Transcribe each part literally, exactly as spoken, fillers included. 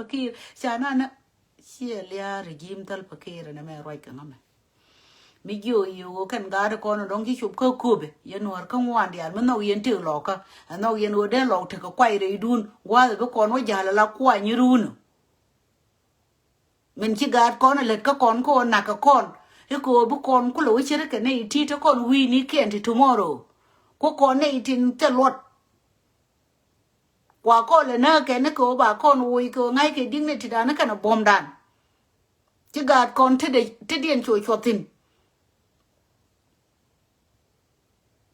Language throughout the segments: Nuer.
Pakiir ca na na. Ciɛ lia̱a̱ regime Thälpa Kiir ɛn ɛmɛ ruac kɛ ŋa mɛ. Mi jiö yio̱o̱ kɛn gaat kɔn dɔ̱ŋ ci cop kä köpɛ yɛn Nuäär kä ŋuan diaal mi nhɔk yɛn tëë lɔkä. Ɛ nhɔk yɛn ɣöö dee lɔk tekɛ kuay rɛydun gua̱a̱th bi kɔn wä ja̱l ala kuany run. Min ci gaat kɔn lät kä kɔn kä ɣöö nakä kɔn i̱ kɛ ɣöö bi kɔn kulɛ wä ce̱tkɛ nɛy ti̱i̱t te kɔn wi̱i̱ni kiɛn ti tomorrow. Ku kɔn nɛy tin thil luɔt. Kua kɔn lɛ näk kɛn ni kɛ ɣöö ba kɔn woc kɛ ɣöö ŋa̱ckɛ di̱ŋ ni ti dan ni kɛn ɛ buɔ̱mdan. Ci gaat kɔn ti diɛn cuɔ cuɔth thi̱n.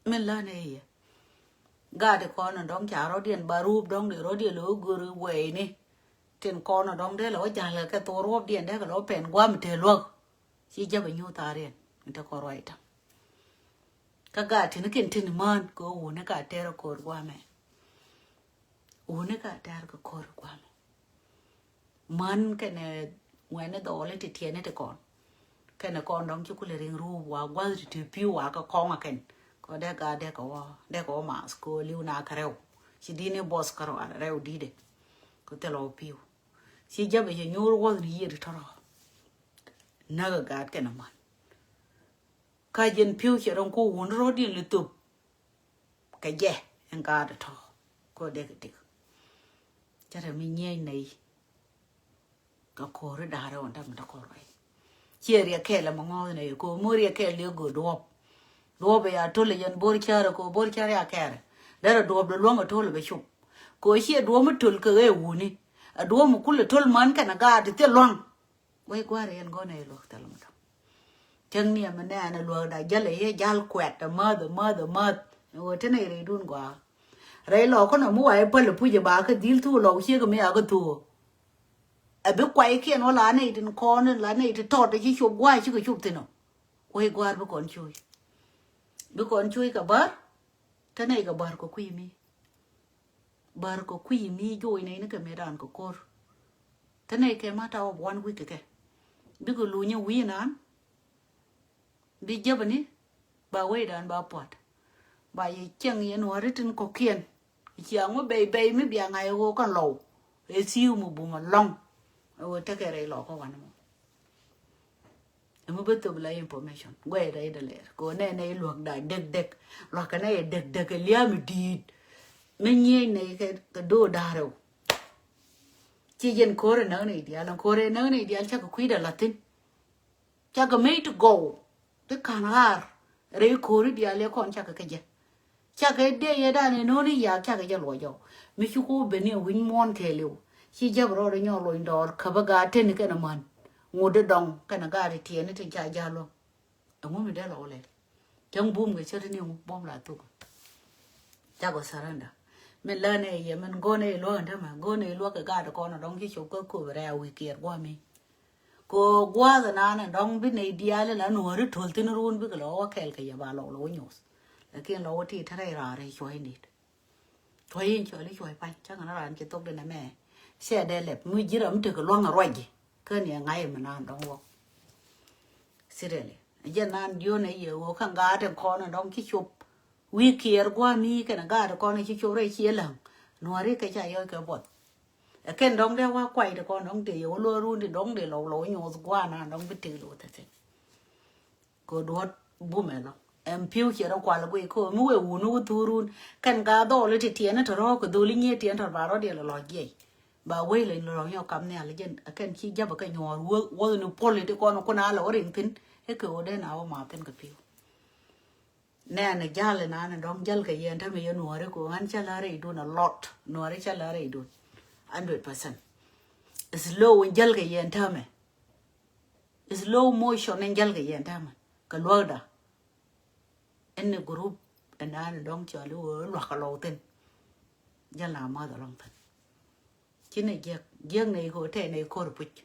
Min lä ni yɛ gaat kɔn dɔ̱ŋ ca rɔ̱diɛn ba ruup dɔ̱ŋ di rɔ̱diɛn lɛ wä gör wɛɛni. Tin kɔn dɔ̱ŋ dee lɛ wä ja̱l kɛ thok ruɔpdiɛn dee kɛ lɛ wä pɛn gua̱a̱m te luäk. Ci jäp ɛ nyuuth thaariɛn in te kɔn ruac ta̱ŋ. Kä gaat tin kin tin män kɛ wuni ka tɛr ko̱r guamɛ. Wuni ka tɛr kɛ ko̱r guamɛ. Män kɛnɛ ŋuɛni dhɔɔli ti tiɛni ti kɔn. Kɛnɛ kɔn dɔŋ ci kulɛ riŋ ruup wa gua̱th ti ti pi̱w wa kɛ kɔŋ a kɛn. Kɔ dee gaat dee kɛ wä dee kɛ wä math kɛ wä li̱w na kɛ rɛw. Ci di̱ni buɔth kɛ rɛw di̱dɛ. Kɛ thil wä pi̱w. Ci jäpɛ cɛ nyuur wuɔth ni yiëë ti tɔrɔ. Näk ɛ gaat kɛnɛ män. Ka jɛn pi̱w cɛ rɔ̱ŋ ko wun rɔ̱diɛn li thop. Kɛ jɛ ɛn gaat ɛ tɔ̱ ko dek ɛ dik. Cɛ rɛ mi nyieny nɛy. Kɛ ko̱ri da̱rɛ ɣɔn däk mi däk kɔr rɔy. Ciɛ riɛ kɛɛl ɛmɛ ŋɔ̱ɔ̱th nɛy ko mo̱ riɛ kɛɛl liɛ go̱o̱r duɔ̱ɔ̱p. Duɔ̱ɔ̱p ɛ ya to̱l ɛ jɛn bo̱r cärɛ ko bo̱r cärɛ ya kɛɛrɛ. Derɛ duɔ̱ɔ̱p dee luäŋ ɛ to̱l ɛ bɛ cop. Ko ciɛ duɔ̱ɔ̱p mi to̱l kɛ ɣɛɛ wuni. Ɛ duɔ̱ɔ̱p mi kulɛ to̱l män kɛnɛ gaat ti thil lua̱ŋ. Wec gua̱a̱r yɛn gɔ̱n ɛ luäk thil mi däk. Cäŋ ni ɛmɛ nɛɛn ɛ luäk da jäl ɛ yɛ jal kuɛt ɛ mäth ɛ mäth ɛ mäth. Ɛ ɣöö te nɛy rɛydun gɔaa. Rɛy lɔɔkä nɔ mi wa ɛ päl ɛ puc ɛ ba kä dhil thuk lɔɔk ciek ɛ mi a kä thuk. Ɛ bi kuaykiɛn wä la nɛy tin kɔn la nɛy ti tɔt ɛ ci cop gua̱a̱c cikɛ cop thi̱n ɔ. Wec gua̱a̱r bi kɔn cuuc. Bi kɔn cuuc kɛ bär. Te nɛy kɛ bär kɛ kui̱ mi. Bär kɛ kui̱ mi joc nɛy ni kɛ metdan kɛ ko̱r. Te nɛy kɛ matter of one week kɛ. Bikɛ luny ɛ wi̱i̱ naan. Bi jäpäni ba wecdan ba pua̱t. Ba yɛ cieŋ yɛn wä ri tin kɔ̱kiɛn. Ciaŋ wä bɛy bɛy mi bia ŋa̱c ɛ ɣöö kɛn lɔw. Ɛ thi̱i̱w mi bum ɛlɔ̱ŋ. Ɛ ɣöö tekɛ rɛy lɔkä wanɛ mɔ. Ɛmɛ bä thop la information guɛy rɛy dɛ lɛr kɛ ɣöö nɛ nɛ iluäk da dek dek. Luakä nɛ yɛ dek dek ɛ lia̱a̱ mi di̱i̱t. Mi nyieny nɛ kɛ kɛ do̱o̱ da̱rɛw. Ci jɛn ko̱r ɛ näk nɛ idial ɛn ko̱r ɛ näk nɛ idial cakɛ kui̱dɛ la̱thi̱n. Cakɛ mec ti gɔw ti ka̱n ɣaar rɛy ko̱r idial yɛ kɔn cakɛ kɛ jɛ. Cakɛ dee yɛ dan inoni yak cakɛ jɛ luɔc jɔw. Mi ci ku ben ni wi̱ny muɔ̱ɔ̱n kɛɛliw ci jäp rɔɔdɛ nyɔɔl lony dɔɔr käpä gaat teni kɛnɛ män. Ŋut di dɔŋ kɛnɛ gaat ti tiɛɛni tin ca ja̱l luäŋ. Ɛŋu mi dee lɔ wä lɛl. Cäŋ bum kɛ cä ti ni ŋu bum la thuk. Cakɔ surrender. Min länɛ yɛ min go̱nɛ iluäk ɛn tämɛ go̱nɛ iluäk kɛ gaat kɔn dɔŋ ci cop kä köp rɛɛ a wi̱i̱ kiɛɛr gua̱a̱mi. Kɛ gua̱a̱th ɛnan ɛ dɔ̱ŋ bi nɛy diaal la nuɔ̱ɔ̱ri to̱l thi̱n ruun bikɛ lɔ wä kɛɛl kɛ yɛ ba lɔw lɔ wä nyoth. Lakin lɔ wä ti te rɛy raar rɛy cuɔ̱c nit. Cuɔ̱c in cuɔ̱c li cuɔ̱c pa̱ny cäŋ ɛn raan ci thok di nɛmɛ. Ciɛ dee lɛp mi ji̱ ram mi tekɛ lua̱ŋ ɛ ruac ji̱. Kä ni ɛ ŋa̱c ɛmɛ nan dɔ̱ŋ wä. Sirɛli ɛ jɛn nan diöön ɛ yɛ ɣöö kä gaat ɛn kɔn ɛ dɔ̱ŋ ci cop. Wi̱i̱ kiɛɛr gua̱a̱mi kɛnɛ gaat ɛ kɔn ɛ ci cop rɛy ciɛ läŋ. Nuɔ̱ɔ̱ri kɛ ca yɔc kɛ buɔth. Ɛ kɛn dɔ̱ŋ dee wa kuay ti kɔn dɔ̱ŋ tëë yɛ wä luɔ̱ɔ̱r run ti dɔ̱ŋ dee lɔw lɔw nyoth gua̱a̱r na dɔ̱ŋ bi tëë lo̱th ɛ thi̱n. Kɛ duɔ̱t bumɛ lɔ ɛn pi̱w ciɛ rɔ kual guiy kɛ mi wee wun wä thurun. Kɛn ka dhɔl ti tiɛn tɔ̱ rɔ̱ kɛ dholi nyiee tiɛn tɔ̱ ba rɔ̱ diɛl lɔ jiɛc. Ba wee leny lɔ nyɔ kam nhial jɛn ɛ kɛn ci jäpɛ kɛ nyuɔɔr wä wä ni puɔl ti kɔn kun a lɔ riŋ thi̱n. Ɛ kɛ wä dee na wä ma thi̱n kɛ pi̱w. Nɛɛnɛ jal inan in dɔ̱ŋ jäl kɛ yɛn tämɛ yɛ nuɔ̱ɔ̱ri kɛ ɣän cä lä rɛydun a lot nuɔ̱ɔ̱ri cä lä rɛydun. Hundred percent. Slow in jäl kɛ yɛn tämɛ. Slow motion in jäl kɛ yɛn tämɛ kɛ luäkda. Ɛn ni group inan in dɔ̱ŋ cɔl iwä luakä lɔw thin. Jäl na math alɔŋ thin. Ci ni jiäk jiäk ni iko tɛ ni ikor puc.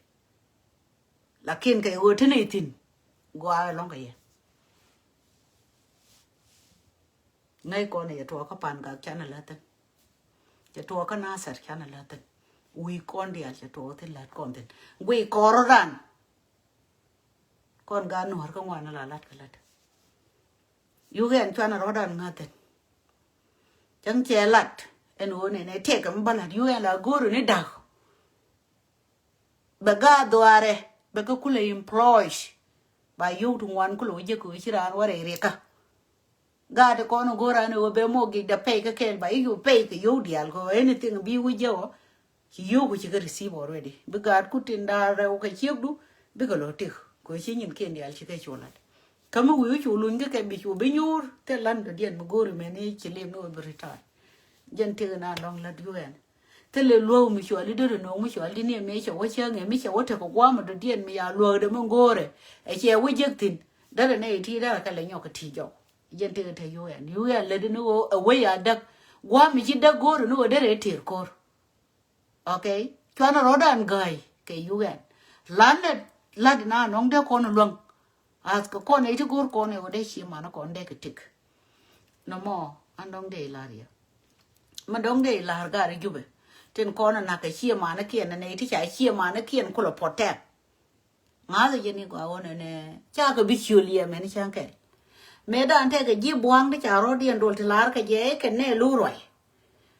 Lakin kɛ ɣöö ti nɛy thi̱n gɔaa ɛlɔ̱ŋ kɛ yɛ. Ŋäc kɔn ɛ cɛ tuɔɔk kä Pan Gak canɛ lät thi̱n. Cɛ tuɔɔk kä Nasir canɛ lät thi̱n. Wi̱i̱ kɔn diaal cɛ tuɔɔk thi̱n lät kɔn thi̱n guiy kɔɔr rɔ ran. Kɔn gaat nuɔ̱ɔ̱r kä ŋuan la la̱t kɛ lät. Yuk ɛn cuanɛ rɔ̱dan ŋa̱th thi̱n. Cäŋ cɛ lat ɛn ɣöö nɛnɛ tëëkɛ mi bä la̱t yuk ɛn la go̱o̱r ni da̱k. Bɛ gaat dhuaarɛ bɛ kä kulɛ employ. Ba yio̱w ti ŋuan kulɛ wä jek kɛ wä ci raan wä rɛy riɛkä. Gaat kɔn go̱o̱r an ɛ wä bɛ mɔ gi̱k dɛ pɛy kä kɛɛl ba i̱ yo̱w pɛy kɛ yio̱w diaal kɛ anything bi wä jek ɔ. Ci yio̱w ku ci kɛ receive already bi gaat ku tin da̱a̱r rɛw kɛ ciekdu. Bikɛ lo̱ tik kɛ wä ci nyinkiɛn diaal ci kɛ cu lat. Kä mi wi̱i̱ cu luny kä kɛ bi cu bi nyuur thil lan dɔ̱diɛn mi go̱o̱r imɛn i̱ ci lim ni wä bi retire. Jɛn tik na lɔŋ lat yuɛn. Thilɛ luäk mi cuali dee ri no̱o̱ŋ mi cuali ni mëë cɛ wä cäŋ ɛ mi cɛ wä tekɛ gua̱a̱m mi dɔ̱diɛn mi ya luäk dee mi go̱o̱rɛ. Ɛ cɛ wä jek thi̱n. Derɛ nɛ iti derɛ kɛ lɛ nyɔk kɛ ti jɔk. Jɛn tekɛ te yuɛn yuɛn lɛ di ni ɣöö ɛ wä ya däk. Gua̱a̱m mi ci däk go̱o̱rɛ ni ɣöö derɛ iter ko̱r. Okay. Cuanɛ rɔ̱dan gäi kɛ yuɛn. Lanɛ lat na nɔŋ dee kɔn luäŋ. Ath kɛ kɔn ɛ iti go̱o̱r kɔn ɛ wä dee ci man kɔn dee kɛ tik. Nɔmɔ an dɔ̱ŋ dee ilar yɛ. Ma dɔ̱ŋ dee ilar gar i Jubɛ. Tin kɔn a nak kɛ ciɛ manä kiɛn nɛ nɛy ti ca ciɛ manä kiɛn kulɛ protect. Ŋa̱th jɛ ni gɔaa wä nɛ nɛ ca kɛ bi ciöl yɛ mɛn cäŋ kɛl. Mëë dan tɛkɛ ji̱ bua̱a̱ŋ ti ca rɔ̱diɛn duɔl ti lar kɛ jɛ kɛ nɛ lu ruay.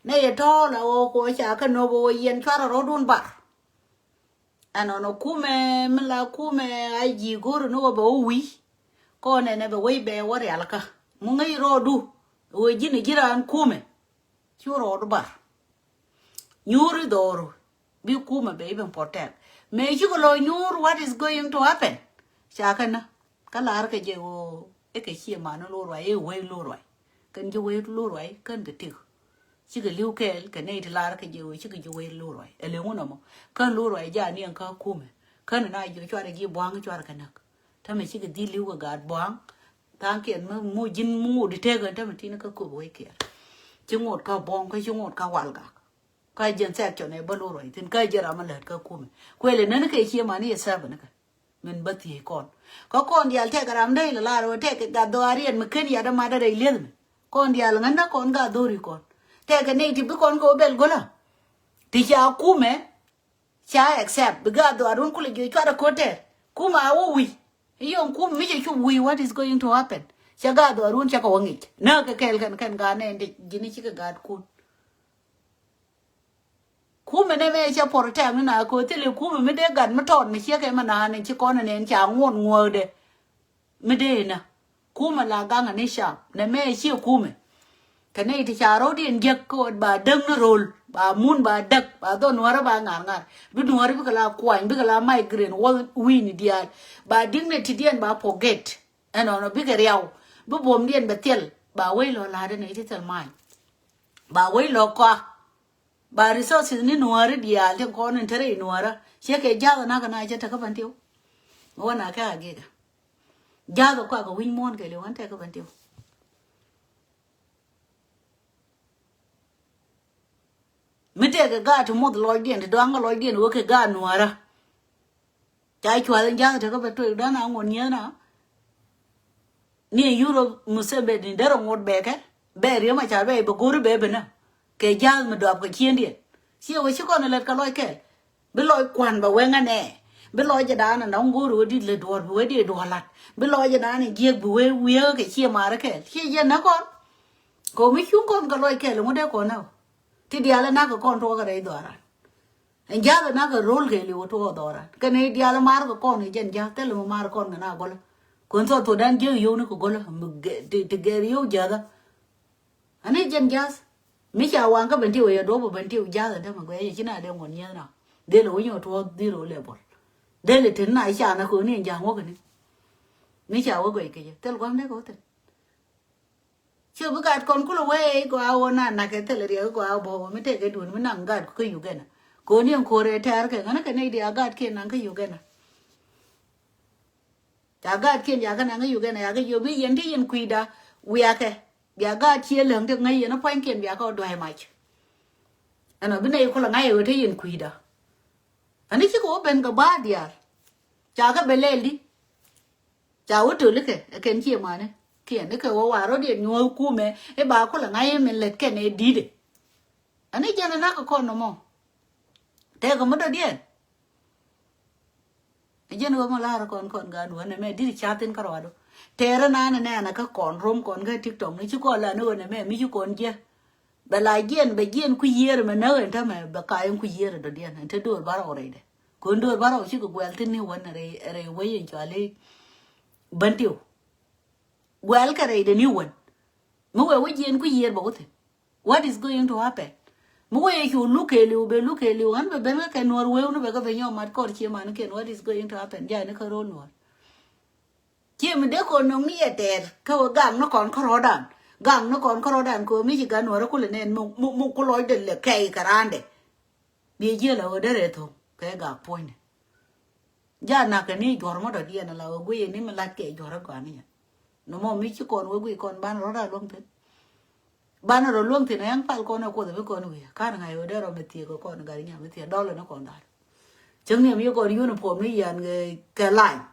Nɛ yɛ tɔ̱ɔ̱l a ɣöö kuɔ ca kɛ nöp ɣöö yɛn cuarɛ rɔ̱dun bar. Ɛnɔnɔ kumɛ mi la kumɛ a ji̱ go̱r ni wä bɛ wä wi̱i̱. Kɔn ɛnɛ bɛ wec bɛ wä rial kä mi ŋäc rɔɔdu. Wee ji̱n ji̱ raan kumɛ. Cu rɔɔdu bar. Nyuuri dhɔru bi kumɛ bɛ iben protect. Mëë cikɛ lɔ nyuur what is going to happen. Ca kɛ nä kä lar kɛ jɛ wä ikɛ ciɛ mani lo̱r ruay i̱ wec lo̱r ruay. Kɛn ji̱ wec lo̱r ruay kän kɛ tik. Cikɛ li̱w kɛɛl kɛ nɛy ti lar kɛ jɛ wee cikɛ ji̱ wee lo̱r ruay. Ɛ li̱w ŋun ɔmɔ kän lo̱r ruay ja niɛŋ kä kumɛ. Kän na ji̱ cuarɛ ji̱ bua̱a̱ŋ cuarɛ kɛ näk. Tämɛ cikɛ dhil li̱w kɛ gaat bua̱a̱ŋ. Tha̱a̱ŋkiɛn mi mu ji̱n mi ŋot itek ɣän tämɛ ti̱n kä köp wee kiɛɛr. Ci ŋot kä buɔ̱ŋ kä ci ŋot kä wal gak. Kä jɛn section ɛ bä lo̱r ruay thi̱n kä jɛ ram mi lät kä kumɛ. Kuël ɛ nän kɛ cie mani yɛ sɛp ni kɛ. Min bä thiec kɔn kä kɔn diaal tɛk ram dee ilɛ lar wä tɛk gat dhɔaariɛn mi ken yat ama dee rɛy lieth mi. Kɔn diaal ŋän na kɔn gat dhori kɔn tɛk ni ti bi kɔn kɛ wä bɛl gola. Ti ca kumɛ ca accept bi gat dhɔaar wun kulɛ jiö cuat a kote. Kumɛ a wä wi̱c. Iyon kumɛ mi cɛ cup wi̱c what is going to happen. Cɛ gat dhɔaar wun cɛ kɛ wä ŋic na kɛ kɛl kɛn kɛn gat nɛ ji̱ni cikɛ gat kun. Kumɛ nɛ mɛ cɛ protect ni na kɛ thilɛ kumɛ mi dee gat mi tɔt mi ciɛ kɛ mi naan ni ci kɔn nɛn ca ŋuɔt ŋuɔɔdɛ. Mi dee na kumɛ la gaŋ ni cap nɛ mɛ ciɛ kumɛ. Kɛ nɛy ti ca rɔ̱diɛn jiäk kä ɣöö ba däk ni ro̱l ba mun ba däk ba dhɔ nuäärä ba ŋa̱r ŋa̱r bi nuäärä bikɛ la kuany bikɛ la migraine wä wi̱i̱ni diaal. Ba dignity diɛn ba forget. Ɛnɔnɔ bikɛ riaw bi buɔ̱mdiɛn bɛ thil ba wec lɔ la̱a̱dä nɛy ti thil ma̱a̱ny. Ba wec lɔ kɔa. Ba resources ni nuääri diaal tin kɔn in te rɛy nuäärä ciɛ kɛ ja̱th na kɛ na cɛ tekä bän tiw. Wä na kɛ a gikɛ ja̱th kɔakɛ wi̱ny muɔ̱ɔ̱n kɛ liw ɣän tekä bän tiw. Mi tëëkɛ gaat ti muɔth lɔcdiɛn ti dɔaŋ kɛ lɔcdiɛn wä kɛ gaat nuäärä. Ca cuath in ja̱th tekä bɛ tuek dan a ŋuɔ̱n nyieth na. Ni in Europe Museveni derɛ ŋot bɛkɛ bɛ riäm a ca bɛ bɛ go̱ri bɛ bɛ nä. Kɛ ja̱th mi dɔap kɛ ciëndiɛn ciɛ wä ci kɔn in lät kɛ lɔc kɛɛl. Bi lɔc kuan bɛ wɛŋä nɛ. Bi lɔc jɛ dan in dɔŋ go̱ri wä dit lät duɔ̱ɔ̱r bi wä dit duɔ̱ɔ̱r lat bi lɔc jɛ dan in jiɛk bi wee wiee kɛ ciɛ marä kɛɛl ciɛ jɛ nä kɔn. Kɛ wä mi cuŋ kɔn kɛ lɔc kɛɛl in wä dee kɔn nä. Ti diaal in nakä kɔn tuɔɔk kɛ rɛy dhɔaran. Ɛn ja̱th ɛn akɛ ro̱l kɛ li̱w ɛ tuɔɔk dhɔran kɛn i̱ diaal ɛ mar kɛ kɔn i̱ jɛn ja̱th thilɛ mɛ mar kɔn kɛ na gɔlä. Kuɛn thɔth thot dan jiäk yio̱w ni kɛ gɔlä ti gɛr yio̱w ja̱thä. Ani jɛn ja̱th mi ca waŋ kä ben tiw ɛ yɛ duɔ̱p ɛ ben tiw ja̱th ɛn tämɛ guɛc ɛ ci na dee ŋuɔ̱n nyieth na. Dhil ɛ wi̱ny ɛ tuɔɔk dhil ɛ wä lɛ bɔl. Dhil ɛ tin na i̱ ca na ko̱ni ɛn ja̱ŋ wäkɛ ni. Mi ca wä guɛc kɛ jɛ thil gua̱m dee kɛ wä thil. Ciɛ bi gat kɔn kulɛ wee gɔaa wä na nakɛ thilɛ riɛk gɔaa bɔ wä mi tɛkɛ duun mi naŋ gat kä Uganda. Koni ɛn ko̱rɛ tɛɛr kɛ ŋänä kɛ nɛy di a gat kiɛn naŋ kä Uganda. Ca gat kiɛn ya kä naŋ kä Uganda ya kä jiö bi yɛn ti yɛn kui̱da wiakɛ. Bia gat ciɛ läŋ ti ŋäc yɛn a pua̱nykiɛn bia kä dua̱c mac. Ɛn ɔ bi nɛy kulɛ ŋa̱c ɛ ɣöö te yɛn kui̱da. Ani cikɛ wä ben kɛ ba̱a̱ diaal. Ca kä bɛ lɛl di. Ca wä töl ikɛ ɛ kɛn ciɛ mani kiɛn ikɛ wä wa rɔ̱diɛn nyuɔ̱th kumɛ i̱ ba kulɛ ŋa̱c i̱ min lät kɛn ɛ di̱i̱dɛ. Ani jɛn ɛ nak kɛ kɔn nɔmɔ. Tɛkɛ mi dɔ̱diɛn. Ɛ jɛn ɣöö mi la̱rä kɔn kɔn gaat wä nɛmɛ di̱t ca̱thi̱n kä ruaadu. Tɛɛrä nan ɛ nɛɛnɛ kä kɔn rom kɔn kä TikTok ni ci kɔn la ni ɣöö nɛmɛ mi ci kɔn jiɛ. Bɛ la jiɛn bɛ jiɛn ku yiëër mɛ näk ɛn tämɛ bɛ ka ɛn ku yiëër ɛ dɔ̱diɛn ɛn te do̱r barɛ ɣɔrɛydɛ. Kön döör bä rɔw cikɛ guɛl thin ni wän rɛy, rɛy wec in cuali Bentiw. Guɛl kɛ rɛy de ni wän. Mi wee wec jiɛn ku yiër bä wä thin. What is going to happen? Mi wee cu luk kɛɛliw, bɛ luk kɛɛliw, ɣän bɛ ben kä kɛ nuɔr weu ni bɛ kä bɛ nyɔk mat kɔr cie man kɛn. What is going to happen? Jaa ni kä ro̱l nuɔr. Cie mi dee kɔn nöŋ ni yɛ tɛɛr kä wä gaŋ ni kɔn kärɔ̱dan. Gaŋ ni kɔn kärɔ̱dan kɛ wä mi ci gan wä rɛ kulɛ nɛn mi, mi, mi ku lɔcdɛ lɛ kɛy kɛ randɛ. Bi jiɛl a wä derɛ thoŋ kɛ gak puɔ̱nydɛ. Ja nak kɛ ni juɔ̱r mɔ dɔ̱diɛn ala wä guiy ni mi lat kɛ juɔ̱r a gɔaa ni yɛn. Nɔmɔ mi ci kɔn wä guiy kɔn banɛ rɔ̱dan luäŋ thin. Banɛ rɔ luäŋ thin a yaŋ pal kɔn a kuoth a bi kɔn wi̱i̱. Ka̱n ŋa̱c wä derɛ mi thiek kɛ kɔn gari nya mi thiek dɔl ni kɔn dhal. Cäŋ ni mi kɔn uniform ni yɛn kɛ, kɛ line.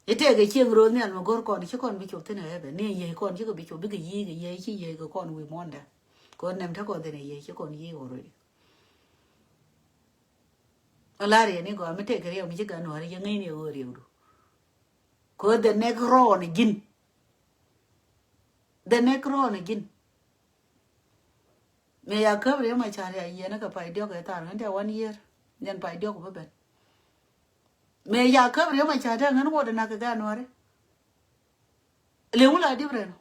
I̱ tëëkɛ cieŋ ro̱o̱l nhial mi go̱r kɔn ci kɔn bi cop thi̱n ɛ ɣɛpɛ ni ɛ yiey kɔn cikɛ bi cop bikɛ yiey kɛ yiey ci yiey kɛ kɔn wi̱i̱ muɔ̱ndɛ. Kɛ ɣöö nɛm te kɔn thi̱n ɛ yiey ci kɔn yiey already. Ɛ la̱r yɛ ni gɔaa mi tëëkɛ riɛw mi ci gan nuɔ̱ɔ̱ri yɛ ŋäcni ɛ ɣöö riɛwdu. Kɛ ɣöö the next round ɛ ji̱n. The next round ɛ ji̱n. Mëë ya käp Riek Machar ya yiɛn kɛ pay diɔ̱k ɛ thar ɣän tɛ one year. Jɛn pay diɔ̱k bä ben. Mëë ya käp Riek Machar tɛ ɣän wot nak kɛ gan nuɔri. Liŋ wula different.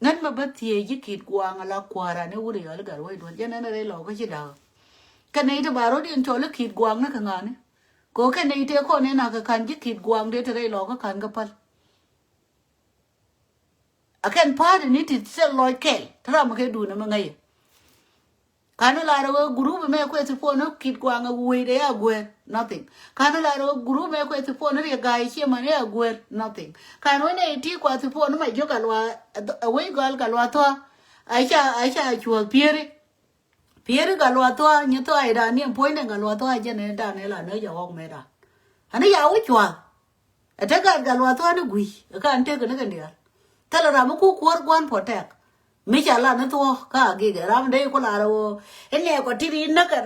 Ŋän mɛ bä thiee ji̱ Kit Guaŋ ala kua̱ran i̱ wuri yɔl i̱ gat wec duɔ̱l jɛn ɛn rɛy lɔkä ci da̱kä. Kɛ nɛy ti ba ro̱d in cɔl i̱ Kit Guaŋ ni kɛ ŋa̱ni. Kɛ kɛ nɛy tëë kɔn in nak kɛ ka̱n ji̱ Kit Guaŋ dee ti rɛy lɔkä ka̱n kɛ päl. A kɛn pa̱a̱t ni ti thil lɔc kɛl ti ram kɛ duun ɛmɛ ŋäcɛ. Ka̱n lar ɣöö group mɛ kuɛ thi puɔn ni Kit Guaŋ a wec dee a guer nothing. Ka̱n lar ɣöö group mɛ kuɛ thi puɔn ni Riek Ga̱a̱c Ciɛ mani a guer nothing. Ka̱n wä nɛ iti kua thi puɔn ni ma jiök a lua a wec gɔal ka lua thua. A ca a ca cuɔth pieri. Pieri ka lua thua nyi thua idan ni puɔ̱ny ni ka lua thua jɛn ni dan ni la ni jɛ ɣɔk mɛ dan. Ani ya wä cuɔth. Ɛ te gat gat luath thua̱a̱n i̱ gui̱c ɛ ka̱n tëk kɛ ni kɛn diaal. Thilɛ ram mi ku kuäär gua̱n puɔ̱tɛk. Mi ca lat ni thuɔ̱k ka agikɛ ram dee ku lar ɛ ɣöö inɛ kɔ tit inäk ɛ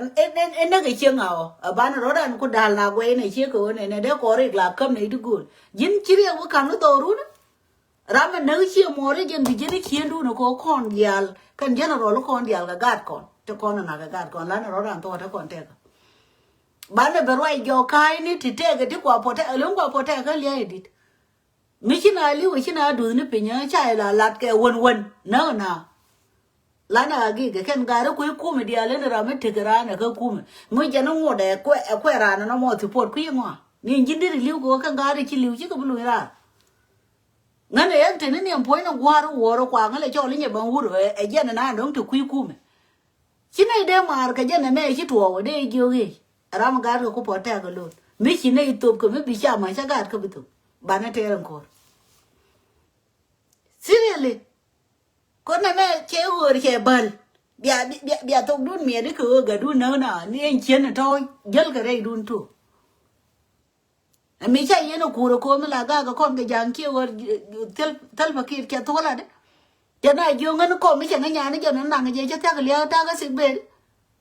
inäk ɛ cieŋ a ɣɔ ɛ banɛ rɔ̱dan ku da̱l na guɛy inɛ ciek kɛ ɣöö nɛnɛ dee kɔɔr rik la käm nɛ i̱ ti gööl. Ji̱n ci riɛk wi̱i̱ ka̱m ni dhɔrun. Ram ɛ näk cie muɔɔri jɛn bi ji̱n i̱ ciendun ɛ kɛ ɣöö kɔn diaal kɛn general kɔn diaal kɛ gat kɔn ti kɔn ɛ nak kɛ gat kɔn lanɛ rɔ̱dan thuɔ̱k ɛ te kɔn tɛk. Banɛ bɛ ruac jɔk ka̱a̱cni ti tɛk ɛ ti kua puɔ̱tɛk ɛ lo̱ŋ kua puɔ̱tɛk kä lia̱a̱ ɛ di̱t. Mi ci na li̱w ci na duth ni piny ca ila lat kɛ wän wän näk na. Lan a gik kɛn gari kui̱ kumi diaal in ram mi tek raan ɛ kä kumi mi jɛn ŋot ɛ kuɛ ɛ kuɛ raan nɔmɔ thipot kui̱ ŋɔa. Ni ji̱n dit li̱w kɛ kɛn gari ci li̱w ci kɛ bi luny raan. Ŋän ɛ yɛn teni ni ɛm puɔ̱ny ni gua̱a̱r wuɔɔr kuaŋ lɛ cɔl inyɛ baŋ wur ɛ jɛn na dɔ̱ŋ te kui̱ kumi. Ci nɛy dee maar kɛ jɛ nɛmɛ ci tuɔɔk dee jiök i̱ ram gaat kɛ ku puɔ̱t tɛ̈k kɛ lo̱l mi ci nɛy thop kɛ mi bi cam a cä gaat kä bi thop. Banɛ tɛɛr in ko̱r. Seriously. Ko̱r nɛmɛ cɛ ɣöör cɛ bäl. Bia bia bia thokdun miɛt i̱ kɛ ɣöö gatdun näk na ni ɛn cien in tɔ̱ jäl kɛ rɛydun tuɔɔk. Ɛ mi ca yɛn ɛ kuur ɛ ko̱o̱m mi la gak ɛ kɔn kɛ ja̱a̱ŋ kiɛ ɣöö thil thil pakiet cɛ thuɔ̱k latdɛ. Jɛ na jiöŋ ɣän kɔm mi cɛ ŋä nyan ni jɛ ni naŋ jɛ cɛ thiak lia̱a̱ ta̱a̱ kä sik ben.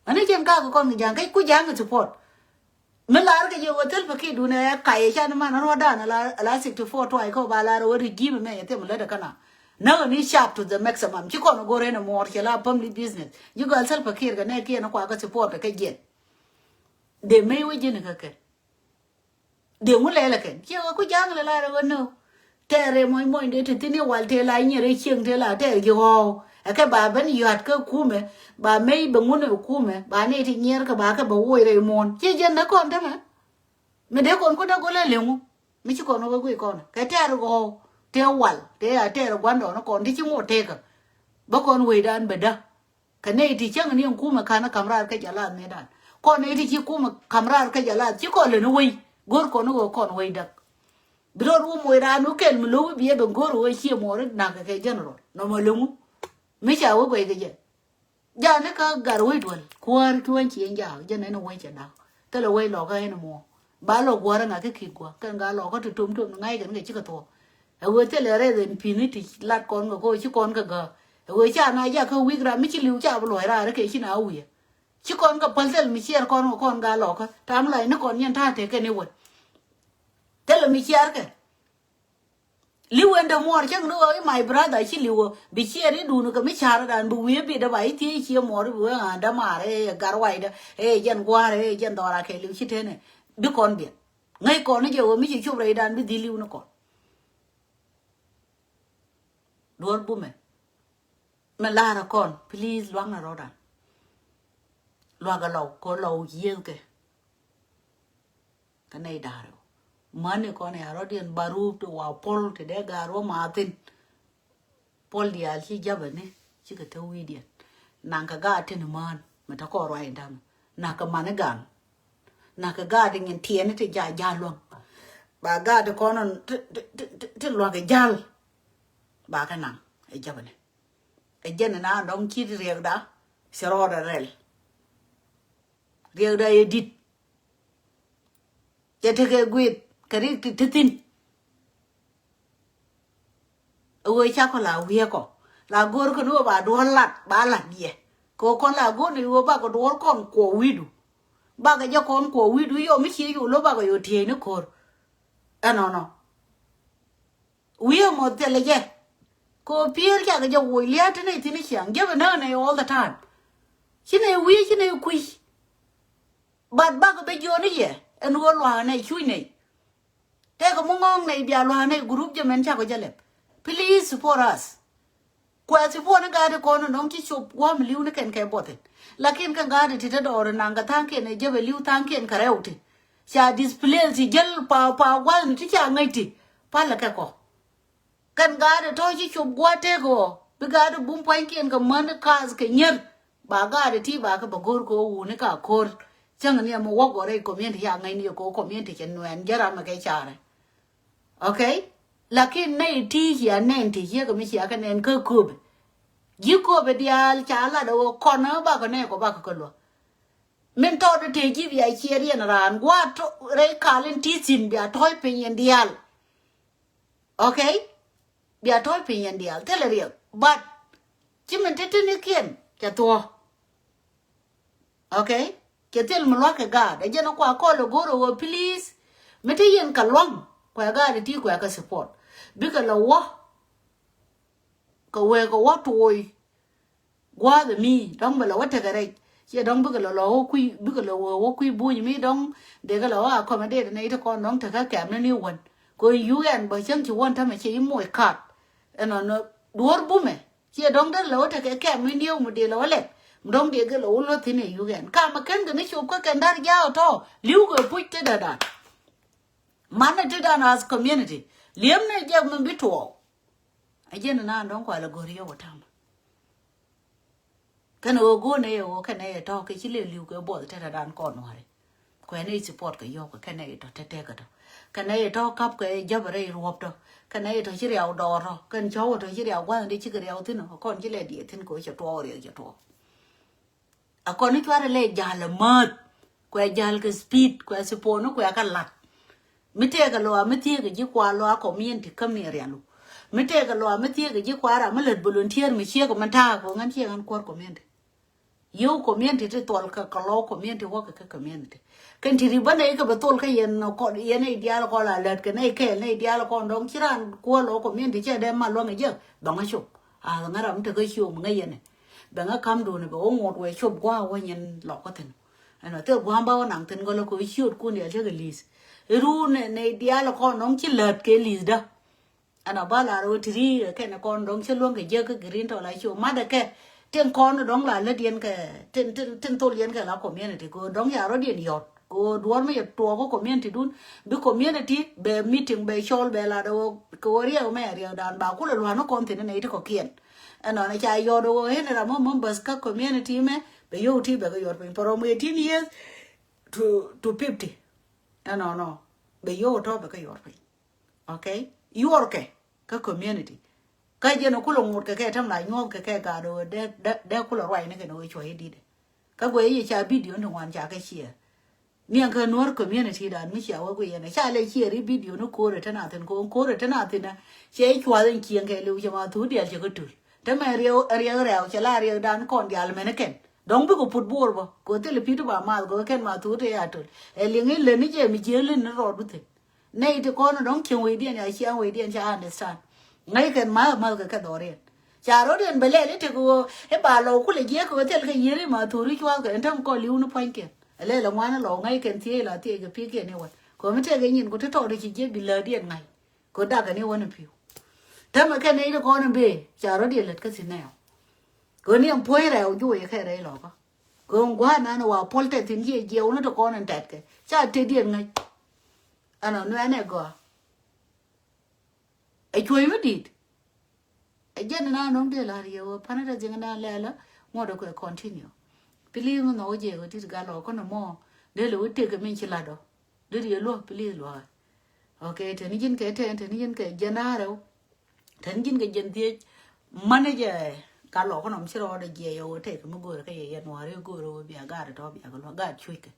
Ani cɛn kak kɔn kɛ ja̱a̱ŋ kä ku ja̱a̱ŋ ɛ support. Mi lar kɛ jɛ ɣöö thil pakiet dun ɛ kay ɛ can man ruɔ̱dan ala ala sixty four tuay kä ba lar ɣöö regime mɛ yɛ thim lät ɛ kä na. Näk ɛ ni sharp to the maximum ci kɔn ɛ go̱r ɛn ɛ muɔɔr cɛ la family business. Ji̱ gɔal thil pakiet kɛ nɛ kiɛn ɛ kua kä support ɛ kä jiɛn. Dee mey wä ji̱n ɛ kä kɛn. Dee ŋu lɛl ɛ kɛn ciɛ wä ku ja̱a̱ŋ lɛ la rɛ wä nöö. Tɛɛr rɛ mɔny mɔny dee te thi̱n i̱ wal tëë la nyier i̱ cieŋ tëë la tɛɛr ji̱ ɣɔ̱ɔ̱ ɛ kɛ ba ben yua̱t kä kumɛ ba mey bɛ ŋun ɛ kumɛ ba nɛy ti nyier kɛ ba kɛ bɛ woc rɛy muɔ̱ɔ̱n ciɛ jiɛn dee kɔn tämɛ. Mi dee kɔn ku dee go̱l ɛ leŋu mi ci kɔn wä guic kɔn kɛ tɛɛr ɣɔ̱ɔ̱ tëë wal tëë a tɛɛr gua̱ndɔɔn kɔn ti ci ŋot tekä. Bä kɔn wecdan bɛ dä. Kɛ nɛy ti cäŋ ni ɛn kumɛ ka̱n ɛ ka̱m raar kä jɛ lath mëëdan. Kɔn nɛy ti ci kumɛ ka̱m raar kä jɛ lath ci kɔn leni wei go̱r kɔn i̱ ɣöö kɔn wei däk. Bi rɔɔd wä moc raan wä kɛl mi lo̱wi bi ɛ ben go̱r ɣöö ciɛ muɔɔri na̱k kɛ general nɔmɔ leŋu. Mi ca wä guɛc kɛ jɛ. Ja̱a̱n ni kä gar wec duɔl kuäär ki wän ci ɛn jaak jɛ nɛn wec cɛ da̱k. Thilɛ wec lɔkä ɛn muɔ ba lɔ guäär ɛŋa ki ki̱k gua̱ kɛn ga lɔkä ti tom tom ni ŋa̱c kɛn kɛ cikɛ thuɔ̱k. Ɛ ɣöö thilɛ rɛth ɛn pi̱n ni ti lat kɔn kɛ ko̱ ci kɔn kɛ gäk. Ɛ ɣöö ca na jakä wi̱i̱k ram mi ci li̱w ca bi luɔ̱c raar kɛ ci na wi̱i̱. Ci kɔn kɛ päl thil mi ciɛɛr kɔn kɛ kɔn ga lɔkä tam lac ni kɔn yɛn ta̱a̱ tekɛ ni wän. Thilɛ mi ciɛɛr kɛ. Li̱w ɛn dämuɔɔr cäŋ ni ɣöö i̱ my brother ci li̱w ɣöö bi ciɛɛr i̱ duun kɛ mi ca̱r dan bi wi̱i̱ bi dee ba i̱ thiee cië muɔɔr bi wee ɣa̱a̱n dämaar ɛ gar waydä ɛ jɛn gua̱a̱r ɛ jɛn dhɔra kɛ li̱w ci tenɛ. Bi kɔn biɛt ŋäc kɔn i̱ jɛ ɣöö mi ci cop rɛydan bi dhil li̱w ni kɔn. Duɔ̱ɔ̱r bumɛ. Mɛ la̱rä kɔn please lua̱ŋnɛ rɔ̱dan. Lua̱k ɛ lɔw kɛ lɔw yiëëthkɛ. Kä nɛy da̱rɛ ɔ mäni kɔn ya rɔ̱diɛn ba ruup ti wa puɔl ti dee ga̱a̱r wä maathin. Puɔl diaal ci ja̱bäni cikɛ te wi̱i̱diɛn. Naŋkɛ gaat tin mään mɛ te kɔn ruac in da̱ŋ. Na̱kɛ mani ga̱a̱n. Na̱kɛ gaat in nyin tiɛɛni ti ja̱ ja̱ luäŋ. Ba gaat in kɔn ti lua̱k in ja̱l. Ba kɛ naŋ ɛ ja̱bäni. Ɛ jɛn in a dɔ̱ŋ ci riɛkda ci rɔɔdɛ rɛl. Riɛkda yɛ di̱t. Cɛ tekɛ gui̱i̱th kɛ rik ti ti thi̱n. Ɛ ɣöö ca kɔ la wiee kɔ la go̱o̱r kɛn ɣöö ba duɔ̱ɔ̱r lat ba lat yɛ. Kɛ ɣöö kɔn la go̱o̱r ni ɣöö bakɔ duɔ̱ɔ̱r kɔn kuɔ wi̱i̱du. Bakɔ jɛ kɔn kuɔ wi̱i̱du yɔ mi cie yol lo̱ bakɔ yɔ tieyni ko̱r. Ɛnɔnɔ. Wi̱i̱ ɛmɔ thilɛ jɛ. Kɛ ɣöö pi̱i̱r cakɛ jɛ woc lia̱a̱ ti nɛy thi̱n i̱ ciaŋ jɛ bɛ näk nɛy all the time. Ci nɛy wi̱i̱ ci nɛy kui̱. But bakɔ bɛ jiɔni yɛ ɛn ɣöö lua̱a̱ nɛy cuc nɛy. Tɛkɛ mi ŋɔ̱ɔ̱ŋ nɛy bia lua̱a̱ nɛy group jɛ mɛn cakɔ jɛ lɛp. Please support us. Kuɛ support ni ga̱a̱di kɔn nɔŋ ci cop gua̱a̱m li̱w ni kɛn kɛ buɔthin. Lakin kɛn ga̱a̱di ti te dɔɔri naŋ kɛ tha̱a̱ŋkiɛn ɛ jep ɛ li̱w tha̱a̱ŋkiɛn kɛ rɛw ti. Ca displace ti jäl pa pa gua̱a̱th ni ti ca ŋäc ti. Palɛ kɛ kɔ. Kɛn ga̱a̱di tɔ̱ ci cop gua̱a̱t tek ɣɔ bi ga̱a̱di bum pua̱nykiɛn kɛ män kaath kɛ nyier. Ba ga̱a̱di ti ba kɛ bä go̱r kɛ ɣöö wuni ka ko̱r. Cäŋ ni ɛmɛ wäk gɔrɛ community ya ŋäcni kɛ ɣöö community cɛ nuɛɛn jɛ ram ɛ kɛ carɛ. Okay. Lakin nɛy ti cia nɛn ti ciekɛ mi cia kɛ nɛn kä kööbɛ. Ji̱ kööbɛ diaal ca lat ɛ ɣöö kɔn ɛ bakɔ nɛy kɔ bakɔ kɛ luäk. Min tɔɔt ɛ tëë ji̱ bia ciɛ riɛn raan gua̱a̱t rɛy kal in ti thi̱n bia tɔ̱ɔ̱c piny in diaal. Okay. Bia tɔ̱ɔ̱c piny in diaal thilɛ riɛk but ci min ti tinikiɛn cɛ thuɔ̱ɔ̱. Okay. Cɛ thil mi lua̱k kɛ gaat ɛ jɛn kua kɔl ɛ go̱r ɛ ɣöö please. Mi ti yɛn kɛ lua̱ŋ kuɛ gaat ɛ ti kuɛ kɛ support. Bikɛ lɛ wä kɛ wee kɛ wä tuɔɔy. Gua̱a̱th mi dɔ̱ŋ bɛ lɛ wä tekɛ rɛc ciɛ dɔ̱ŋ bikɛ lɛ lɔ wä kui̱ bikɛ lɛ wä wä kui̱ buny mi dɔ̱ŋ. Dekɛ lɛ wä accommodate nɛ iti kɔn dɔ̱ŋ tekɛ kɛm ni ni wän. Kɛ yu ɛn bä cäŋ ci wän tämɛ ciɛ i̱ moc kat. Ɛnɔnɔ duɔ̱ɔ̱r bumɛ ciɛ dɔ̱ŋ derɛ lɛ wä tekɛ kɛm mi nieu mi dee lɛ wä lɛt. Mi dɔ̱ŋ dee gɛ lɛ wä luäth thi̱n ɛ yu ɛn kamɛ ken kɛ ni cop kä kɛn da̱r ja̱a̱ ɔ tɔ̱ li̱w kɛ puc ti dädan. Man ni ti dan as community li̱em ni jɛk mi bi tuɔɔk. A jɛn na dɔ̱ŋ kualɛ go̱r yɛ wä tamä. Kɛn ɣöö go̱o̱r nɛ yɛ ɣöö kɛn nɛ yɛ tɔ̱ kɛ ci lɛ li̱w kɛ buɔth tɛtɛ dan kɔn wari. Kuɛ nɛ support kɛ yɔ̱k kɛ kɛn nɛ yɛ tɔ̱ tɛtɛ kɛ tɔ̱ kɛn nɛ yɛ tɔ̱ kap kɛ jɛp rɛy ruɔp tɔ̱ kɛn nɛ yɛ tɔ̱ ci riaw dɔɔr tɔ̱ kɛn cɔw tɔ̱ ci riaw gua̱n di ci kɛ riaw thin kɔn ci lɛ diɛ thin kɛ cɛ tuɔɔk riɛk cɛ tuɔɔk. A kɔn ni cuarɛ lɛ jal a mäth kuɛ jal kɛ speed kuɛ sipon ni kuɛ kɛ lat. Mi tɛkɛ lɔa mi thiekɛ ji̱ kua lɔa community kämi rialu. Mi tɛkɛ lɔa mi thiekɛ ji̱ kua ram mi lät volunteer mi ciek mi ta̱a̱ kɛ ɣän ciek ɣän kuɔr community. Yio̱w community ti thuɔl kɛ kɛ lɔw community wäkɛ kɛ community. Kɛn ti ri bä nɛy kɛ bɛ thol kä yɛn kɔn yɛn nɛy diaal kɔn la lät kɛ nɛy kɛɛl nɛy diaal kɔn dɔ̱ŋ ci raan kuɔl lɔw community cɛ dee mal luaŋ ɛ jɛ bäŋä cop. A ŋä ram tekɛ ciom ŋäc yɛn ɛ bɛŋä ka̱m duun ɛ bɛ wä ŋot wɛ cop gua̱a̱ wä nyin lɔk kä thi̱n. Ɛn ɔ thil gua̱a̱m ba wä naŋ thi̱n gɔlä kɛ wä ciöt kun yɛ cä kɛ li̱th. I̱ ruun nɛy diaal kɔn nɔŋ ci läät kɛ li̱th dä. Ɛn a ba la rɔ ti ri kɛn kɔn dɔŋ cä luäŋ kɛ jiäk kä green tɔ la ci mat kɛ tin kɔn dɔŋ la lät yɛn kɛ tin tin tin thol yɛn kɛ la community ko dɔŋ ya rɔ diɛn yɔt ko duɔr mi yɛ tuɔɔk kä community dun bi community bɛ meeting bɛ cɔl bɛ la dɔ ko riɛw mɛ riɛw dan ba kulɛ luan kɔn thin ne ti kɔ kiɛn. Ɛn nɔ ne ca yɔt ko hen ra mo members kä community mɛ bɛ yɔw ti bɛ kɛ yɔt piny from eighteen years to to fifty. Ɛn nɔ nɔ bɛ yɔw tɔ bɛ kɛ yɔt piny. Okay? Yuɔrkɛ kä community. Kä jɛn kulɛ ŋot kɛ kɛ täm la nyuɔth kɛ kɛ gat ɣöö dee dee kulɛ ruacni kɛn ɣöö cuɔ̱c i̱ di̱t. Kä guɛ i̱ ca video ni ŋuan ca kɛ share. Niɛn kä nuɔ̱r community dan mi cia wä guiɛn ca lɛ share i̱ video ni ko̱rɛ te na thin ko̱n ko̱rɛ te na thin. Cɛ i̱ cuath in cieŋ kɛ liw cɛ ma thuut diɛl cɛ kä tul. Te mɛ riɛw riɛk rɛw cɛ la riɛk dan kɔn dial mɛn kɛn. Dɔ̱ŋ bikɛ put bo̱o̱r bä kɛ thil pi̱t ba math kɛ kɛn ma thuut te ya tul. Ɛ liŋ in leni jɛ mi jiël in ni rɔɔdu thin. Nɛy ti kɔn dɔ̱ŋ cieŋ wecdiɛn ya ciaŋ wecdiɛn ca understand. Ŋäc kɛn ma̱th ma̱th kɛ kɛ dhɔriɛn. Ca rɔ̱diɛn bɛ lɛl i̱ tek ɣöö i̱ ba lɔ kulɛ jiɛk kɛ ɣöö thil kɛ yieri ma thuri cuath kɛ ɛn täm kɔn li̱w ni pua̱nykiɛn. Ɛ lɛl ɛ ŋuan ɛ lɔ ŋäc kɛn thiec la thiec kɛ pi̱i̱kiɛn i̱ wän kɛ ɣöö mi tɛk kɛ nyin ku ti tɔɔt i̱ ci jiɛk bi lätdiɛn ŋa̱c. Kɛ dak kɛn i̱ wän i̱ pi̱w. Tämɛ kɛn i̱ ti kɔn i̱ bëë ca rɔ̱diɛn lät kä thi̱n nɛɛw. Kɛ ɣöö ni ɛn puɔ̱ny rɛw juɔc kɛ rɛy lɔkä. Kɛ ɣöö gua̱a̱r nan wa puɔl tɛth thi̱n jiɛ jiɛw ni ti kɔn in tɛtkɛ ca tëdiɛn ŋäc. Ɛn ɔ nuɛn ɛ gɔaa. Ɛ cuɔ̱c mi di̱i̱t. Ɛ jɛn na nɔŋ dee la̱r yɛ wä panä dee jiŋ na lɛlä ŋuɔ̱t ɛ kuɛ continue. Please mi nhɔk wä jiɛk wä di̱t gal ɔ kɔn mɔ dee lɛ wä tek kɛ min ci lat ɔ. Dee riɛ luɔ̱k please luɔ̱k. Okay, teni ji̱n kɛ tɛn teni ji̱n kɛ jɛn na rɛw. Teni ji̱n kɛ jɛn dhiec. Manɛ jɛ gal ɔ kɔn ɔm ci rɔɔdɛ jiɛ yɛ wä tek kɛ mi go̱o̱rɛ kɛ yɛ yɛn wari go̱o̱rɛ wä bia gaat tɔ bia kɛ luɔ̱k gaat cuc kɛ.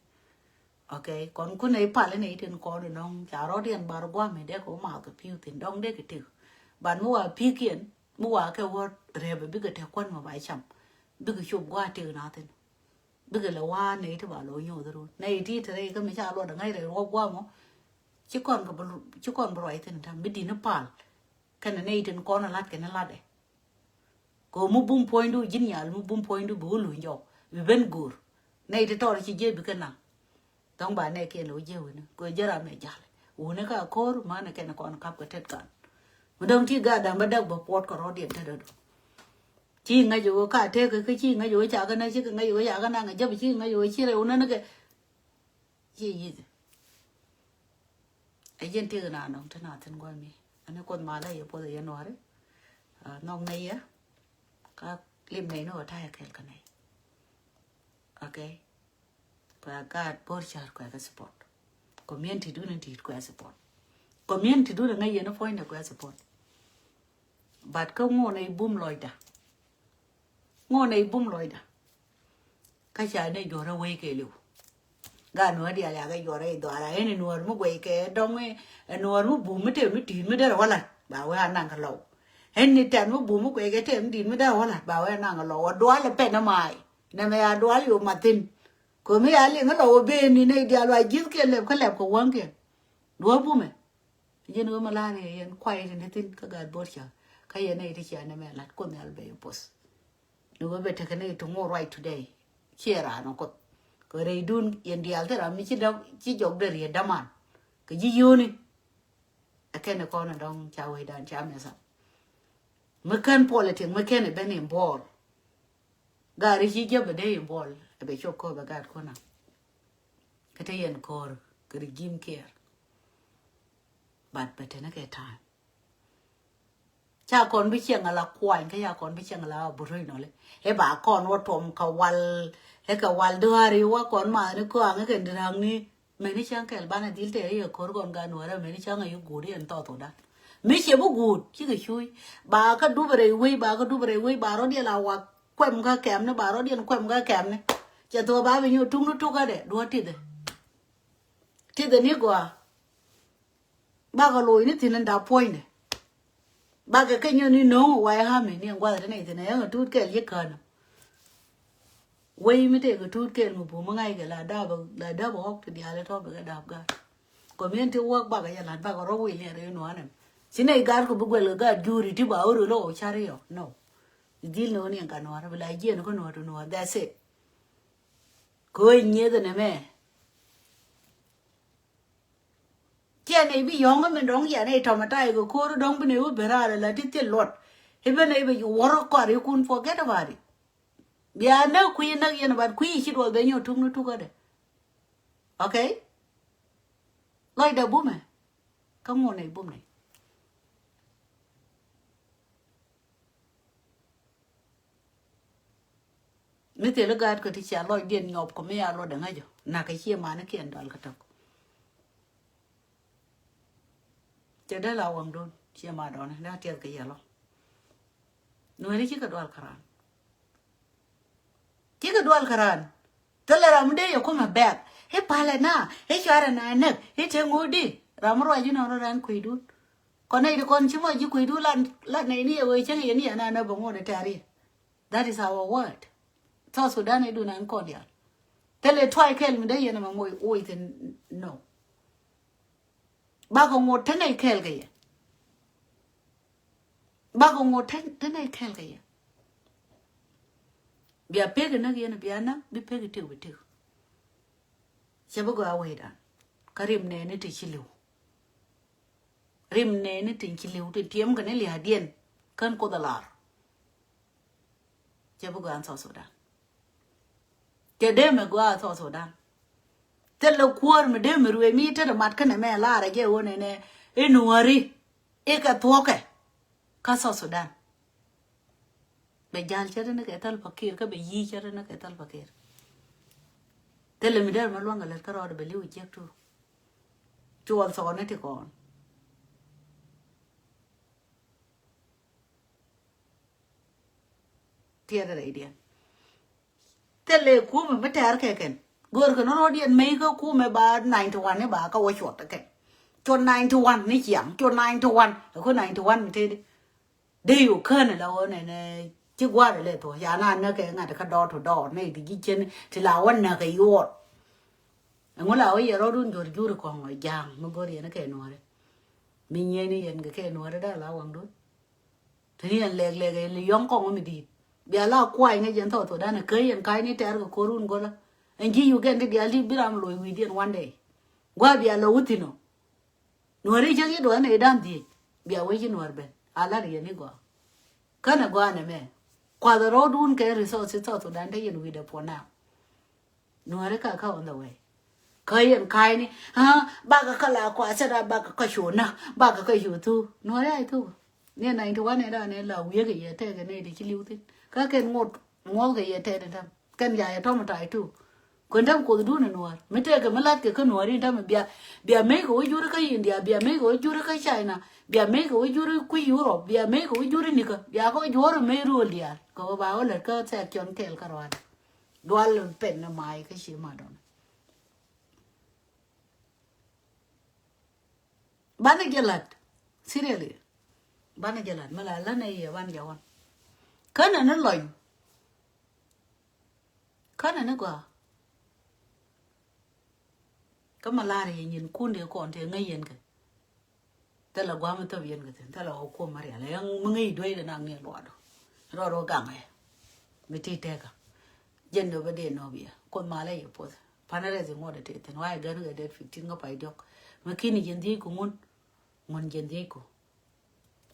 Okay, kɔn kun nɛy pal inɛ itin kɔn inɔŋ ca rɔ̱diɛn bar gua̱a̱m in dee kɛ wä math kɛ pi̱w thi̱n dɔ̱ŋ dee kɛ tëk. Ban mi wa pi̱kiɛn mi wa kɛ wä rɛpɛ bikɛ tɛk kuän mɔ ba cam. Bikɛ cop gua̱a̱ tëk na thi̱n. Bikɛ lɛ wa̱a̱ nɛy ti ba lɔ nyoth run nɛy ti te rɛy kä mi ca luɔt ɛ ŋäc rɛy ruɔp gua̱a̱m ɔ. Ci kɔn kɛ bi ci kɔn bi ruac thi̱n tam bi di̱n i̱ pal. Kɛnɛ nɛy tin kɔn ilat kɛn ilat ɛ. Kɛ ɣöö mi bum puɔ̱nydu ji̱n nyal mi bum puɔ̱nydu bi wä luny jɔw bi ben go̱o̱r. Nɛy ti tɔɔr ci jiɛ bi kɛ naŋ. Dɔ̱ŋ ba nɛy kiɛn lɛ wä jiɛ wuni kɛ ɣöö jɛ ram ɛ jal. Wuni ka ko̱r manɛ kɛn kɔn kap kɛ tet kan. Mi dɔ̱ŋ ti gaat da̱ŋ bä däk bä puɔt kɛ rɔ̱diɛn tetdä du. Ci ŋäc ɣöö ka tek kä ci ŋäc ɣöö ca kɛ naŋ ci kɛ ŋäc ɣöö ca kɛ naŋ ɛ jäp ci ŋäc ɣöö ci rɛw nän kɛ. Ci yithi. Ɛ jɛn tëk na nɔŋ te na thin guami. Ani Kuoth malä yɛ puɔth yɛ nuari. Nɔŋ nɛ yɛ ka lim nɛ ni wä tayɛ kɛl kä nɛ. Okay. Kua gaat bor char kua ka support. Community dun in tit kua support. Community dun in ŋa yɛn point kua support. But kä ŋuɔ nɛ ibum lɔcda. Ŋuɔ nɛ ibum lɔcda. Kä ca nɛ juɔrɛ wei kɛ liw. Gaa nuɔr dial yakɛ juɔrɛ idhɔra ɛn inuɔr mi guɛy kɛ dɔŋ inuɔr mi bum mi tɛm mi ti̱i̱t mi derɛ wä lat ba wee anaŋ kɛ lɔw. Ɛn ni tɛn mi bum mi guɛy kɛ tɛm mi ti̱i̱t mi derɛ wä lat ba wee anaŋ kɛ lɔw wä dual ɛ pɛn ɛ maay. Nɛmɛ ya dual yo̱o̱ mathin. Ko̱mi ya liŋ ɛ lɔw ɛ ben ni nɛ idial wa ji̱th kiɛ lɛp kä lɛp kɛ wäŋ kiɛ. Duɔ̱ɔ̱p bumɛ. Ji̱n ɣöö mi la̱r yɛ yɛn kuay ti ni thi̱n kä gaat bo̱r cä kä yɛn nɛy ti cia nɛmɛ lat Kuoth Nhial bɛ yɛ poth. Ni ɣöö bɛ tekɛ nɛy ti ŋo̱o̱r ruac today. Ciɛ raan ɔ Kuoth kɛ rɛydun yɛn diaal thil ram mi ci däm ci jɔk dee riet däman kɛ ji̱ yio̱o̱ni. Ɛ kɛn ɛ kɔn ɛ dɔ̱ŋ ca wecdan ca mɛtha. Mi kän politics mi kän ɛ ben involve. Gaat ri ci jäp ɛ dee involve ɛ bɛ cop kööp ɛ gaat kun na. Kä te yɛn ko̱r kɛ regime care. But bɛ teni kɛ time. Ca kɔn bi ciɛŋ ala kuany kä ca kɔn bi ciɛŋ ala Aboriginal. Ɛ ba kɔn wä tuɔm kɛ wal ɛ kɛ wal duaari wä kɔn mathni köaŋ ɛ kɛn diraŋni. Meni cäŋ kɛl banɛ dhil tɛɛri ɛ ko̱r kɔn gan wärä meni cäŋ ɛ yi guut yɛn thɔɔth wä dan. Mi ciɛ bi guut cikɛ cuuc ba kä dup rɛy wec ba kä dup rɛy wec ba rɔ̱diɛn a wak kuɛm kä kɛmni ba rɔ̱diɛn kuɛm kä kɛmni. Cɛ thok ba bi nyuɔt tukni tukädɛ duɔ̱t tithɛ. Tithɛ ni gɔaa. Bakɛ loc ni thi̱n in dap puɔ̱nydɛ. Bakɛ kɛ nyɔn ni no̱o̱ŋ wayɛ ha̱mi ni ɛn gua̱th ti nɛy thi̱n ɛ yäŋ ɛ tuut kɛl yi känä. Wei mi tëëkɛ tuut kɛl mi bum mi ŋa̱ckɛ la dap la dap ɣɔk ti diaal itɔ̱ bikɛ dap gaat. Community work bakɛ yɛ la̱t bakɛ rɔ wi̱i̱ liɛn rɛy nua̱a̱n ɛm. Ci nɛy gaat kɛ bi guɛl kɛ gaat juri ti ba wä röl ɣɔw cari ɣɔw no. Dhil ni wä ni ɛn ka nua̱a̱r bi la jiɛn kä nua̱a̱r ti nua̱a̱r that's it. Kɛ ɣöö nyieth ɛn ɛmɛ. Ciɛ nɛy bi yɔ̱ŋ min dɔ̱ŋ yɛn ɛ tɔmɛ tay kɛ ko̱r dɔ̱ŋ bi nɛy wä ben raar ala ti thil luɔt. I̱ ben nɛy bi wär kɔar ikun forget about it. Bia näk kui̱ näk yɛn bat kui̱ ci duɔth ben nyɔk tuk ni tukädɛ. Okay. Lɔcdɛ bumɛ. Kä ŋuɔn nɛy bum nɛy. Mi thil i̱ gaat kä ti cia lɔcdiɛn nyɔp kɔ mi ya luɔtdɛ ŋäcä nakä ciɛ manikiɛn dual kä tɔk. Cɛ dee la waŋdun ciɛ ma dɔni na tiɛth kɛ yɛ lɔ. Nueni cikɛ dual kä raan. Cikɛ dual kä raan. Thilɛ ram mi dee yɛ kumɛ bɛk i̱ palɛ na i̱ cuarɛ na näk i̱ te ŋuudi ram mi ruac inɔn rɔ rɛn kui̱dun. Kɔn nɛy ti kɔn ci mɔ ji̱ kui̱dun lan lan nɛy ni yɛ wee cäŋ yɛ ni yɛ na näk bɛ ŋuɔ̱t ɛ tɛ̈r yɛ. That is our word. South Sudan i̱ dun ɛn kɔn diaal. Thilɛ tuay kɛl mi dee yɛn ɛmɛ moc woc thin no. Bakɛ ŋot te nɛy kɛɛl kɛ yɛ. Bakɛ ŋot te, te nɛy kɛɛl kɛ yɛ. Bia pek inäk yɛn bia näk, bi pek itek bi tek. Cɛ bi gɔaa wecdan. Kä rim nɛɛni ti ci li̱w. Rim nɛɛni tin ci li̱w tin tiɛm kɛ ni lia̱a̱diɛn kän Kuoth a lar. Cɛ bi gɔaa South Sudan. Cɛ dee mɛ gɔaa South Sudan. Thilɛ kuäär mi dee mi ruëë mi tetdɛ mat känɛ mɛ lar ɛ jɛ ɣöö nɛnɛ i̱ Nuääri i̱ kɛ thuɔ̱kɛ kä South Sudan. Bɛ jal cɛ ri ni kɛ Salva Kiir kä bɛ yi̱ cɛ ri ni kɛ Salva Kiir. Thilɛ mi dee mɛ luaŋ kɛ lät kä rɔɔdɛ bɛ li̱w jiäk tu. Cuɔl thɔɔni ti kɔn. Tiɛɛdɛ rɛydiɛn. Thilɛ kumɛ mi tɛɛr kɛ kɛn. Go̱o̱r kɛ nɔnɔ diɛn mey kä kumɛ ba ninety one ni ba kä wä cuɔt kɛn. Cuɔt ninety one ni ciaŋ, cuɔt ninety one. Ɛ ku ninety one mi tëëdi. Dee yu känɛ la wä nɛnɛ ci gua̱a̱r ilɛ thuɔ̱. Ya na näk kɛ ŋa̱t kä door to door ni ti ji̱ cien ti la wä näk kɛ yuɔr. Ɛŋu la wä yɛ rɔɔdun jur jur kɔŋ ɔ ja̱a̱ŋ mi go̱r yɛn kɛ Nuääri. Mi nyieni yɛn kɛ kɛ Nuääri da̱a̱ la waŋdun. Te ni yɛn lɛk lɛk ɛ li yɔ̱ŋ kɔŋ mi di̱i̱t. Bia la kuay ŋäc yɛn South Sudan ɛ kä yɛn ka̱c ni tɛɛr kɛ ko̱run go̱lä. Ɛn ji̱ Uganda diaal ti bi ram loc wi̱i̱diɛn one day. Gua̱a̱ bia lɔ wä thi̱n ɔ. Nuääri cä yi duɔ̱n ɛ da̱ŋ dhiec. Bia wec ci Nuäär ben. A lar yɛn i̱ gɔaa. Känɛ gɔaa nɛmɛ. Kuath rɔɔdun kɛ resources South Sudan te yɛn wi̱i̱dɛ puɔ̱n na. Nuääri ka kä on the way. Kä yɛn ka̱a̱cni, ah, bakɛ kä la kuath cɛ da bakɛ kä cu na, bakɛ kä cu thu. Nuääri a thu. Ni ninety one ɛ da ni la wiek kɛ yɛ tɛk kɛ ni di ci li̱w thi̱n. Kä kɛn ŋot ŋuɔth kɛ yɛ tɛk di däm. Kɛn ya yɛ tɔm ta̱a̱ tu. Kuen däm kuothdun ɛ Nuäär. Mi tɛk kɛ mi la̱t kɛ kä Nuääri däm bia, bia mec kɛ wä juri kä India, bia mec kɛ wä juri kä China, bia mec kɛ wä juri kui̱ Europe, bia mec kɛ wä juri nikä, bia kɛ wä juɔ̱ɔ̱r mec ruɔl diaal. Kɛ wä ba wä lät kä thɛɛk cɔn kɛɛl kä ruaadɛ. Dual pen ni mac kä ci ma dɔn. Banɛ jɛ la̱t. Seriously. Banɛ jɛ la̱t. Mi la la̱t nɛ yɛ banɛ jɛ wan. Känɛ ni lɔny. Känɛ ni gɔaa. Kä mi lar yɛ nyin kun dee kɔn tëë ŋäc yɛn kɛ. Thilɛ gua̱a̱m mi thop yɛn kɛ thi̱n, thilɛ ɣɔw kuɔm mi rial. Ɛn mi ŋäc dueydɛ nak ni luaadu. Rɔɔd wä gaŋ ɛ. Mi ti tɛkä. Jɛn dee bä dee nɔɔk yɛ. Kuoth malɛ yɛ puɔth. Panɛ rɛth iŋuɔt ɛ tëë thi̱n. Wa yɛ gɛn kɛ date fifteen kä pay diɔ̱k. Mi ki̱n i̱ jɛn dhiec ku ŋun. Ŋun jɛn dhiec ku.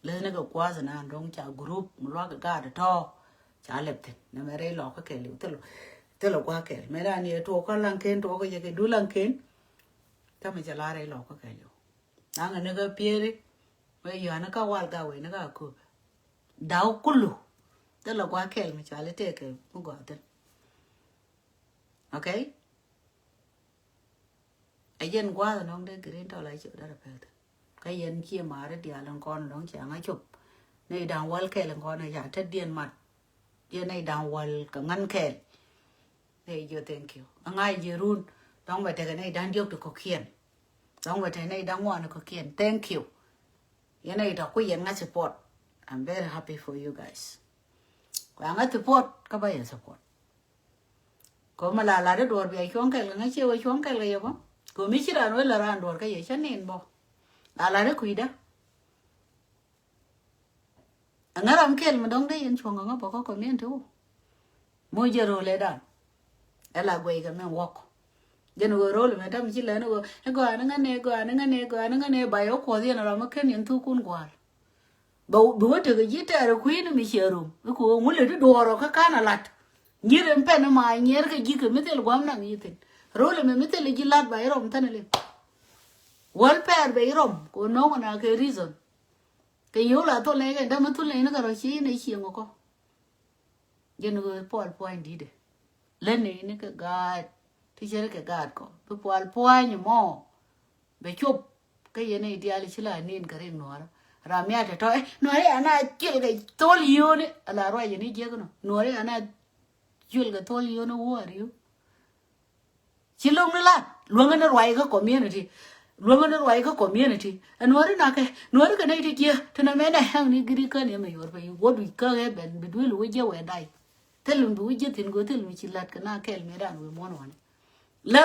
Läthni kɛ kuath inan dɔ̱ŋ ca group mi luakä gaat tɔ̱. Ca lɛp thi̱n. Nɛmɛ rɛy lɔkä kɛɛliw. Thilɛ, thilɛ gua̱a̱ kɛɛl. Mëë dan yɛ tuɔɔkä laŋken, tuɔɔkä yɛ kɛ du laŋken. Tämɛ cɛ la rɛy lɔkä kɛɛliw. Naŋɛ ni kä Pieri. Wee yɔ̱a̱ni kä wal ga wee ni kä Akööbɛ. Daw kulu. Thilɛ gua̱a̱ kɛɛl mi cɔali tëëkɛ mi gɔaa thi̱n. Okay? Ɛ jɛn gua̱a̱th nɔŋ dee green tɔl a ciɛ dee rɛ pɛl thi̱n. Kä yɛn ciɛ maari diaal in kɔn dɔ̱ŋ ciɛ ŋa cop. Nɛy da̱ŋ wäl kɛl in kɔn ɛ ca tet diɛn mat. Yɛn nɛy da̱ŋ wäl kɛ ŋän kɛl. Nɛy jiɔ thank you. Aŋa jiɛ run. Dɔ̱ŋ bɛ tekɛ nɛy da̱ŋ diɔk ti kɔ̱kiɛn. Dɔ̱ŋ bɛ tekɛ nɛy da̱ŋ ŋuan kɔ̱kiɛn. Thank you. Yɛn nɛy tɔ ku yɛn ŋa support. I'm very happy for you guys. Kua ŋa support kä ba yɛ support. Kɛ mi la lat i̱ duɔ̱ɔ̱r bia cuɔ̱ŋ kɛl kɛ ŋa cie wee cuɔ̱ŋ kɛl kɛ yɛ bä. Kɛ mi ci raan wee la raan duɔ̱ɔ̱r kä yɛ cä nin bä. La lat i̱ kui̱dä. Ɛŋä ram kɛl mi dɔ̱ŋ dee yɛn cuɔ̱ŋ kɛ ŋä bä kä community wä. Moc jɛ ro̱o̱l ɛ dan. Ɛ la guɛy kɛ mɛn wäk. Jɛn ɣöö ro̱o̱l mɛ tam ci lɛn ɣöö ɛ gɔaa ni ŋä nɛ, gɔaa ni ŋä nɛ, gɔaa ni ŋä nɛ, ba yɛ wä kuɔth yɛn ram mi ken yɛn thukun gua̱a̱l. Bɛ, bi wä tekɛ ji̱ tɛɛr ɛ kui̱ni mi ciɛ rom. I̱ ku ŋu lɛ ti duɔɔr ɔ kä ka̱n a la̱t. Nyier ɛn pɛn ɛma nyier kɛ ji̱ kɛ mi thil gua̱m naŋ yi thi̱n. Ro̱l ɛmɛ mi thil ji̱ la̱t ba i̱ rɔm thɛn ɛ liŋ. Wäl pɛɛr bɛ i̱ rɔm kɛ no̱o̱ŋ ɛna kɛ reason. Kɛ yio̱w la thol nɛy kɛ dämɛ thul nɛy ni kɛ rɔ ci nɛy cieŋ ɔ kɔ. Jɛn ɣöö pual pua̱ny di̱tɛ. Lät nɛy ni kɛ gaat ti cɛ ri kɛ gaat kɔ bi pual pua̱ny mɔ. Bɛ cop kä yɛn i̱ diaal i̱ ci la nin kɛ rik nuɔ̱ɔ̱rä. Ram ya tɛ tɔ ɛ nuɔ̱ɔ̱rä ya na cil kɛ thol yio̱o̱ni ala ruac yɛn i̱ jiäk nɔ nuɔ̱ɔ̱rä ya na cil kɛ thol yio̱o̱ni wuɔ̱ɔ̱r yio̱o̱. Ci lo̱ŋ ni lat luäŋä ni ruac kä community. Luäŋä ni ruac kä community ɛ nuɔ̱ɔ̱rä na kɛ nuɔ̱ɔ̱rä kɛ nɛy ti jiäk ti na mɛn ɛ hɛŋ ni giri kä ni mɛ yuɔr pɛ yi wä duc kä ɛ bɛn bi duel wä jiɛ wɛ day. Thil mi bi wä jiɛ thin go̱ thil mi ci lat kɛ na kɛl mi dan wä muɔ̱n wanɛ. Lär